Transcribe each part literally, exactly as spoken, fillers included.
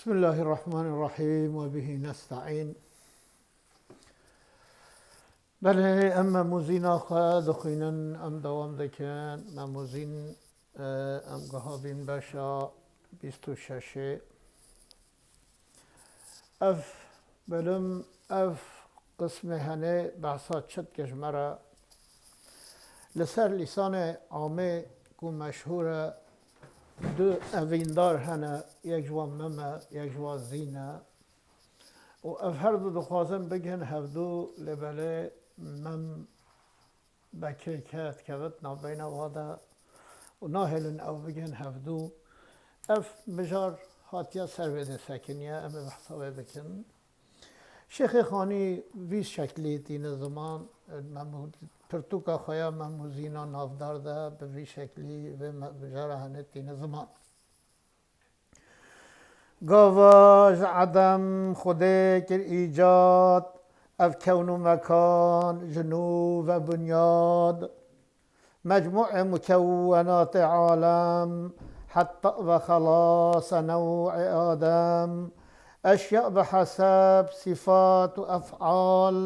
بسم الله الرحمن الرحيم وبه نستعين. Belê, em Memûzîna xwe dixwînin, em dewam dikin. Memûzîn, e, em giha bîn beşa bîst û şeşê. Ev bilim, ev qismê henê behsa çi dike ji me re? Li ser lîsanê amê ku meşhûr e, du evîndar hene, yek ji wan Mem e, yek ji wan Zîn e. Û ev her du dixwazin bigihin hevdû, lê belê Mem Bekirê ke dikevit navbeyna wa de û nahêlin ew bigihin hevdû. Ev mijar hatiye ser vê de sekiniye, em ê behsa wê bikin. Şêxê Xanî vî şeklî tîne ziman, Memû-, pirtûka xwe ya Memûzîna navdar de bi vî şeklî vê me-, mijara henê tîne ziman. Gava ji edem Xwedê kir îcad, ev kewn û mekan ji nû ve bunyad. Mecmûê mukewwenatê alem, heta ve xelasa new'ê Adem. Eşya bi heseb sifat û ef'al,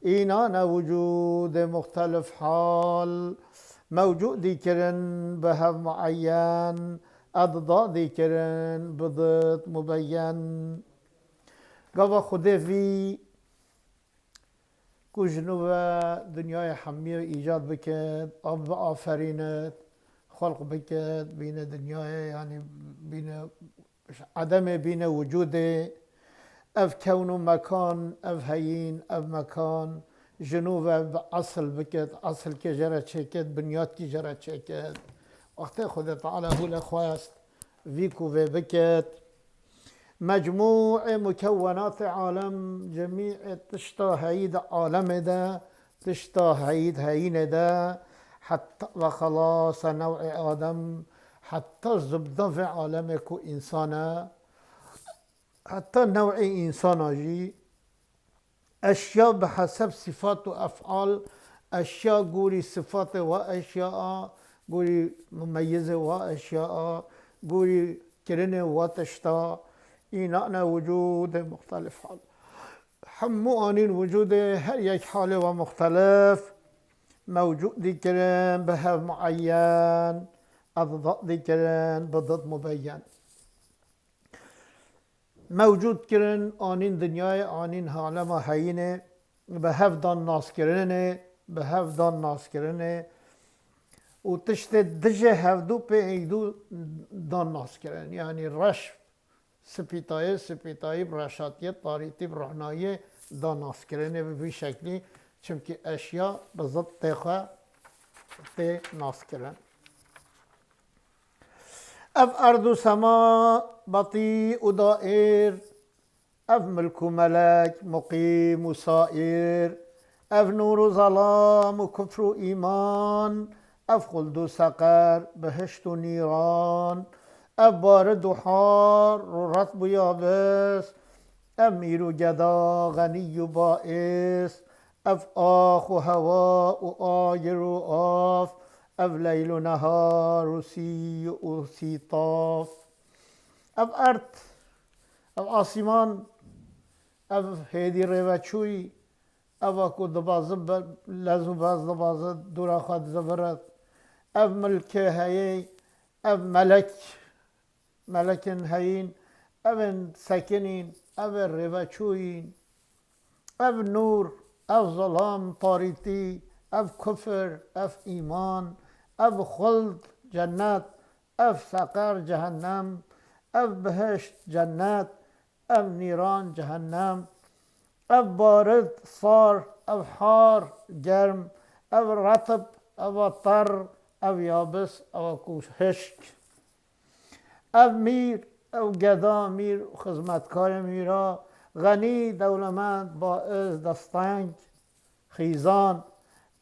înane wicûdê muxtelif hal. Mewcûdî kirin bi hev mueyyen, edadî kirin bi did mubeyyen. Gava Xwedê vî ku ji nû ve dinyayê hemiyê îcad bikit, av biaferînit, xelq bikit, bîne dinyayê, yanî bîne edemê, bîne wicûdê. Ev kewn û mekan, ev heyîn, ev mekan ji nû ve bi esil bikit, esilkê jê re çêkit, binyadkî jê re çêkit. Wextê Xwedê Teala hûle xwest vî ku vê bikit. Mecmûê mukewwenatê alem, cemîê tişta heyî di alemê de, tişta heyî di heyînê de, heta ve xelasa new'ê Adem, heta zibda vê alemê ku însan e, heta new'ê însana jî, eşya bi heseb sifat û ef'al, eşya gorî sifatê wa eşya a, gorî mumeyizê wa eşya a, gorî kirinê wa tişta, înane wicûdê muxtelif hal. Hemû anîn wicûdê her yek halê wa muxtelif, mewcûdî kirin bi hev mueyyen, edadî kirin bi did mubeyyen. Mewcûd kirin, anîn dinyayê, anîn alema heyînê, bi hev dan naskirinê, bi hev dan naskirinê û tiştê dijê hevdû pê hevdû dan naskirin. Yanî reş spîtayê, spîtayî bi reşatiyê, tarîtî bi rohnayiyê dan naskirinê bi vî şeklî. Çimkî eşya bi ziddê xwe tê naskirin. Ev erd û sema betî û daîr, ev milk û melek, muqîm û saîr, ev nûr û zelam û kufr û îman, ev xuld û seqer, bihişt û nîran, ev barid û har û retb û yabis, ev mîr û geda, xenî û baîs, ev ax û hewa û agir û av, ev leyl û nehar û sî û sîtav. Ev erd, ev asîman, ev hêdî rêveçûyî, eva ku dibazi be-, lez û bez dibazi dûra xwe dizivirit. Ev milkê heyê, ev melek, melekên heyîn, ev ên sekinîn, ev ê rêveçûyîn. Ev nûr, ev zilam, tarîtî, ev kufir, ev îman, ev xuld, cennet, ev seqer, cehennem, ev bihişt, cennet, ev nîran, cehennem, ev barid, sar, ev har, germ, ev retib, ev ter, ev yabis, ev ku hişk. Ev mîr, ew geda, mîr û xizmetkarê mîra, xenî, dewlemend, baiz, desteng, xîzan,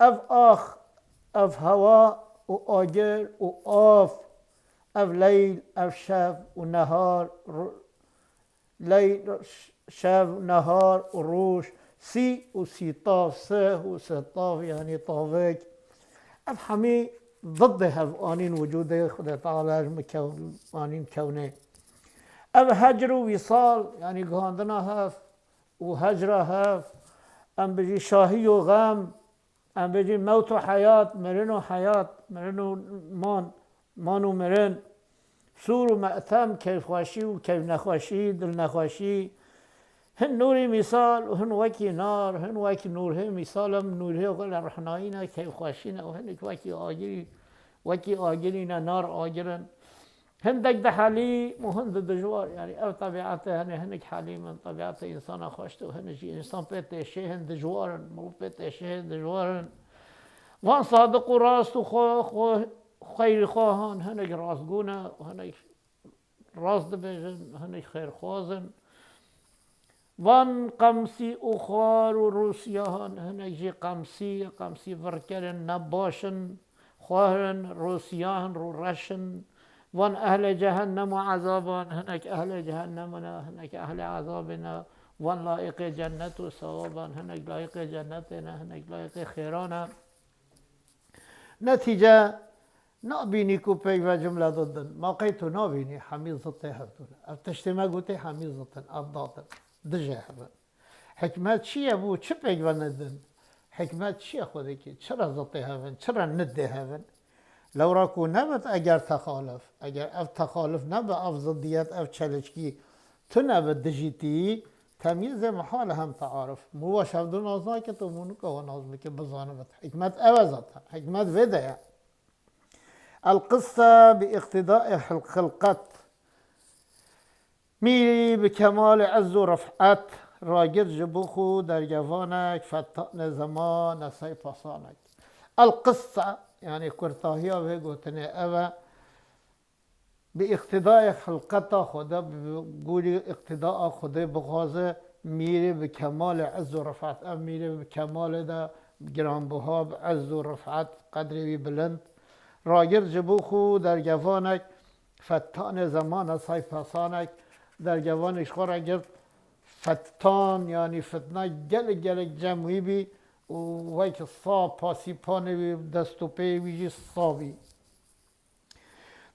ev ax, ev hewa û agir û av, ev leyl, ev şev û nehar, ru-, leyl, ş-, şev, nehar û roj, sî û sîtav, sih û sihtav, yanî tavik. Ev hemî diddê hev anîn wicûdê Xwedê Teala ji min kew-, anîn kewnê. Ev hecr û wîsal, yanî gihandina hev û hecra hev, em bijî şahî û xem, em bijî mewt û heyat, mirin û heyat, mirin û man, man û mirin, sûr û me'tem, keyfxweşî û keyfnexweşî, dilnexweşî. Hin nûrî mîsal û hin wekî nar, hin wekî nûrhê mîsal in, nûrhê xwe le rehnayî ne, keyfxweşî ne û hinek wekî agirî, wekî agirî ne, nar agir in. Hindek dihelîm û hin di dijwar, yanî ev tebiatê hene hinek helîm in, tebiatê însana xweş û hinek jî însan pê têşê hin dijwar in, mirov pê têşê hin dijwar in. Van sadiq û rast û xwe, xwe, xeyrîxwahan hinek rastgû ne û hinek rast dibêjin, hinek xêrxwaz in. Van qemsî û xwar û rûsiyahan, hinek jî qemsî, qemsî virker in, ne baş in, xwar in, rûsiya hin, rûreş in. Van ehlê cehennem û ezaban, hinek ehlê cehennem ne, hinek ehlê ezabê ne. Van layiqê cennet û sewaban, hinek layiqê cennetê ne, hinek layiqê xêran e. Netîce nabînî ku peyve cumle didin. Ma qey tu nabînî hemî zitê hevdû ne. Ev tiştê me gotê hemî zit in, ev dad in. Dijê hev in. Hikmet çi ye bû? Çi peyve nedin? Hikmet çi ye Xwedêkî? Çira zitê hev in? Çira nidê hev in? Lewra ku nebit eger texalif, eger ev texalif nebe, ev zidiyet, ev çelişkî tune bi dijî tî, temyîzê mihal e hem tearif. Mû weş hevdu nas nake, tu mû nika we nas bike, bizanibit. Hikmet ev e zaten. Hikmet vê de ye. El qisse bi îqtîdaê xil-, xilqet. Mîrî bi kemalê ez û rif'et, ragirt ji bo xwe dergevanek, fettanê zeman e sey pasanek. El qisse, yanî kurtahiya vê gotinê ev e, bi îqtîdayê xilqeta Xwedê, bi gorî îqtîdaa Xwedê bixwaze, mîrê bi kemalê ez û rif'et. Ev mîrê bi kemalê de giranbuha, bi ez û rif'et, qedrê wî bilind. Ragirt ji bo xwe dergevanek, fettanê zeman e sey pasanek, dergevanek ji xwe re girt, fettan, yanî fitna gelek gelek cem wî bî û wek sa pasî panê wî, dest û pê wî jî sa bî.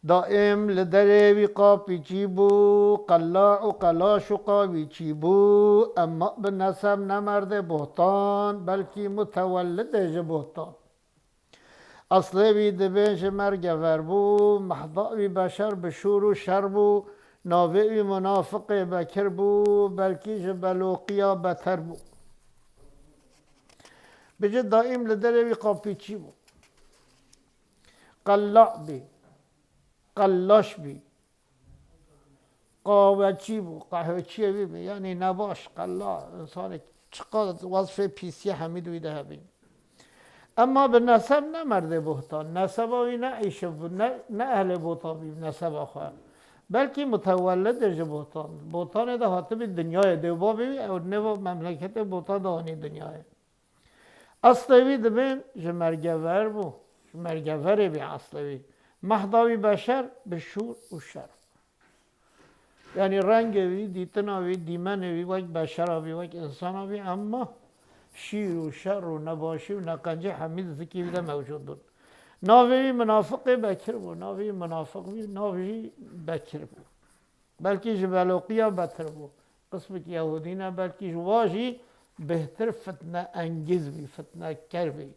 Daîm li derê wî qapî çî bû, qela û qelaş û qawî çî bû, emma bi neseb ne merdê bohtan, belkî mutewellidê ji bohtan. Eslê wî dibên ji merge ver bû, mehda wî beşer bi şûr û şer bû, navê wî munafiqê Bekir bû, belkî ji beloqiya beter bû. Bijî daîm li derê wî qapî çî bû. Qella bî, qellaş bî, qaweçî bû, qehweçiyê wî bî, yanî nebaş, qella, insanê çiqas wezfê pîsiyê hemî di wî de hebî. Emma bi neseb ne merdê buhtan, neseba wî ne îşev bû, ne, ne ehlê botan bî bi neseba xwe. Belkî mutewellidê ji botan, botanê de hatibî dinyayê, dê û babê wî ew nêva memleketê botan de anî dinyayê. Eslê wî dibên ji mergever bû. Ji mergeverê bî eslê wî. Mehda wî beşer bi şûr û şer. Yanî rengê wî, dîtina wî, dîmenê wî wek beşera bî, wek însana bî, emma şîr û şer û nebaşî û neqencî hemî di zikê wî de mewcûd bûn. Navê wî munafiqê Bekir bû, navê wî munafiq bî, nav jî Bekir bû. Belkî ji beloqiya betir bû. Qismik Yehûdî ne, belkî ji wa jî bêhtir fitneengîz bî, fitneker bî.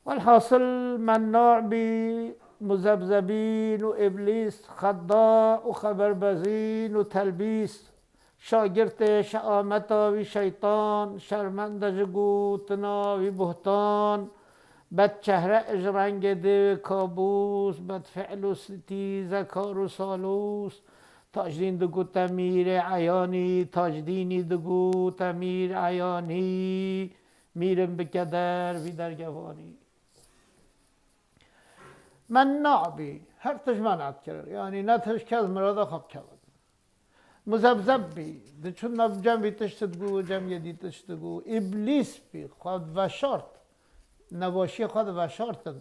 Welhasil menna bî, muzebzebîn û îblîs, xedda û xeberbezîn û telbîs. Şagirtê şeameta wî şeytan, şermende ji gotina wî buhtan, bedçehre ji rengê dê wê kabûs, bedfi'l û stîzekar û salûs. Tacdîn digote mîrê eyanî, Tacdînî digote mîr eyanî, mîrin bike der vî dergevanî. Menna bî, her tişt mena dikir, yanî ne tişt kes mirada xwe bikeve. Muzebzeb bî, diçûn nav cem wî tişt digo, cem yê dî tişt digo. Îblîs bî, xwe veşart. Nebaşiyê xwe diveşartin.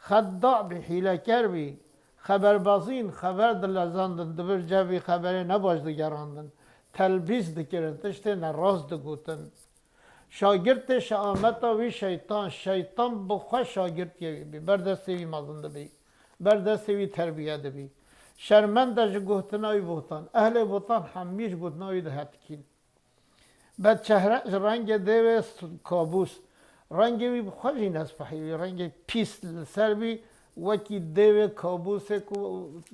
Xedda bî, hîleker bî. Xeberbazîn, xeber dilezandin, di vir cem wî xeberê nebaş digerandin. Telbîs dikirin, tiştê nerast digotin. Şagirtê şeameta wî şeytan, şeytan bi xwe şagirtiyê wî bî, ber destê wî mezin dibî, ber destê wî terbiye dibî. Şermend e ji gotina wî buhtan. Ehlê buhtan hemî ji gotina wî dihetikîn. Bed çehre ji rengê dêvê s-, kabûs. Rengê wî bi xwe jî nespehî wî. Rengê pîs li ser bî, wekî dêvê kabûsê ku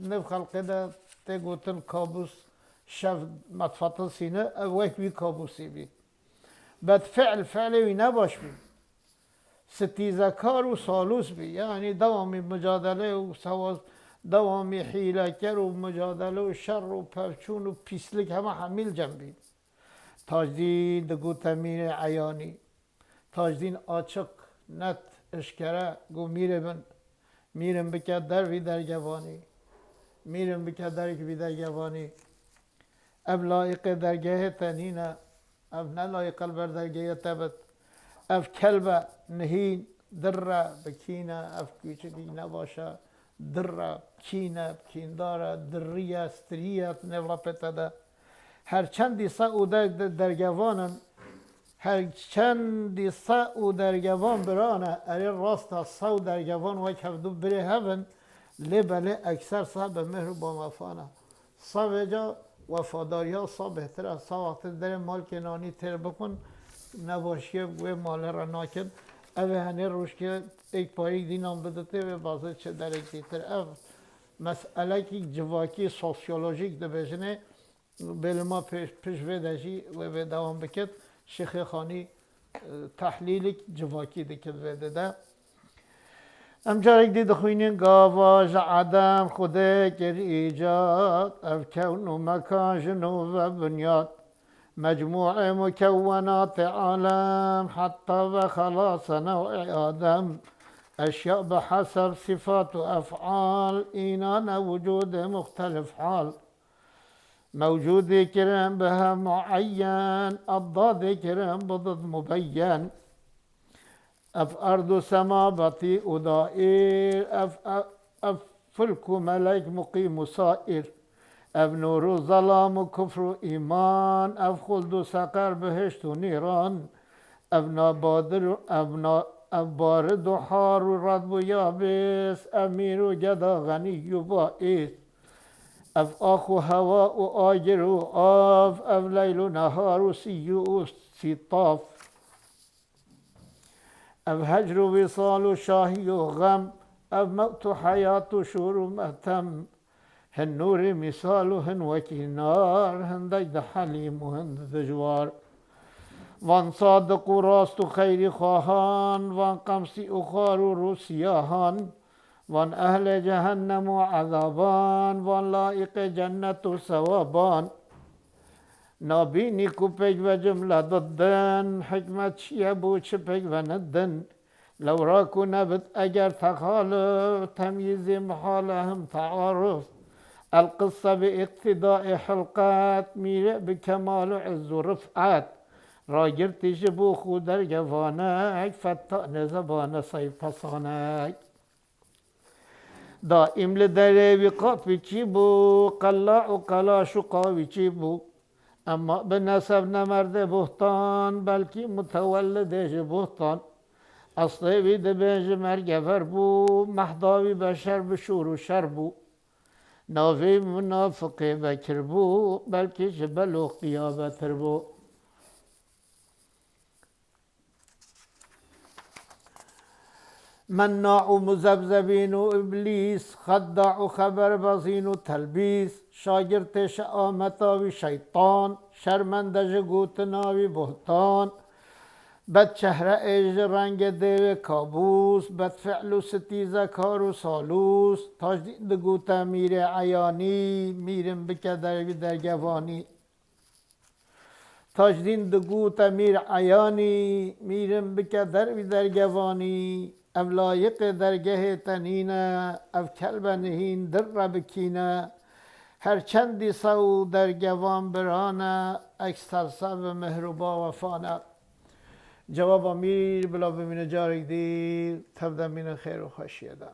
nêv xelqê de tê gotin kabûs, şev metfatin sîne, ev wek wî kabûsî bî. Bed fi'l, fi'lê wî nebaş bî. Sitîzekar û salûs bî. Yanî dewamî micadele û sewaz, dewamî hîleker û micadele û şer û pevçûn û pîslik hema hemî li cem bî. Tacdîn digote mîrê eyanî. Tacdîn açiq, net, eşkere got, mîrê min, mîrin bike dervî dergevanî. Mîrin bike dervî dergevanî. Ev layiqê dergehê te nîne. Ev ne layiq e li ber dergehê te bit. Ev kelb e, nihîn, dirr e, bi kîn e, ev kûçikî nebaş e, dirr e, kîn e, kîndar e, dirrî ye, stirî ye, di nêv rapê te de. Her çend dîsa û der-, de-, dergevan in, her çend dîsa û dergevan biran e, erê rast e, sa û dergevan wek hevdu birê hev in, lê belê ekser sa bi mihr û bawefan e. Sa vêca wefadariya sa bêhtir e. Sa wextê derê malkê nanî têr bixwin, nebaşiyê wê malê re nakin. Ev ê henê rojkê êk parîk dînan biditê, wê bazê çi derek dîtir. Ev meselekî civakî, sosyolojîk dibêjinê, bêlima pêş, pişt vê de jî wê bêdewam bikit. Şêxê Xanî, e, tehlîlik civakî dikit vê de de. Em carek dî dixwînin gava ji edem Xwedê kir îcad, ev kewn û mekan ji nû ve binyat. Mecmûê mukewwenatê alem heta ve xelasa new'ê Adem. Eşya bi hesab sifat û ef'al, înane wicûdê muxtelif hal. Mewcûdê kirin bi hev mueyyen, eddadê kirin bi did mubeyyen. Ev erd û sema betî û daîr, ev, ev, ev filk û melek muqîm û saîr. Ev nûr û zelam û kufr û îman, ev xuld û seqer, bihişt û nîran. Ev nabadir û ev na-, ev barid û har û red û yabis, ev mîr û geda, xenî û baîs. Ev ax û hewa û agir û av, ev leyl û nehar û sîyû û sîtav. Ev hecr û wîsal û şahî û xem, ev mewt û heyat û şûr û metem. Hin nûrê mîsal û hin wekî nar, hindek di helîm û hin di dijwar. Van sadiq û rast û xeyrî xwahan, van qemsî û xwar û rûsiyahan, van ehlê cehennem û ezaban, van laîqê cennet û sewaban. Nabînî ku pêk ve cimle didin, hikmet çi ye bû çi pêk ve nidin. Lewra ku nebit eger texaluf, temyîzê mihal e him tearuf. El qisse bi îqtîdaê hilqet, mîrê bi kemal û izz û rifet. Ragirtî ji bo xwe dergevanek, fetta nêzebane sey pesanek. Daîm li derê wî qapî çî bû, qella û qelaş û qawî çî bû. Emma bi neseb ne merdê buhtan, belkî mutewellidê ji buhtan. Eslê wî dibên ji mergê ver bû, mehda wî beşer bi şûr û şer bû. Navê munafiqê vekir bû, belkî ji beloqiya betir bû. Menna û muzebzebîn û îblîs, xedda û xeberbazîn û telbîs, şagirtê şeameta wî şeytan, şermende ji gotina wî buhtan, bed çehre ê ji rengê dêvê kabûs, bed fi'l û sitîzekar û salûs, Tacdîn digote mîrê eyanî, mîrin bike dervî dergevanî. Tacdîn digote mîr eyanî, mîrin bike dervî dergevanî, ev layiqê dergehê te nîne, ev kelbe nihîn dirre bi kîne, her çend dîsa û dergevan birane, ekser ser bi mihr û bawefa ne. Cewaba mîr bila bimîne carek dî, tev de mîne xêr û xweşiyê de.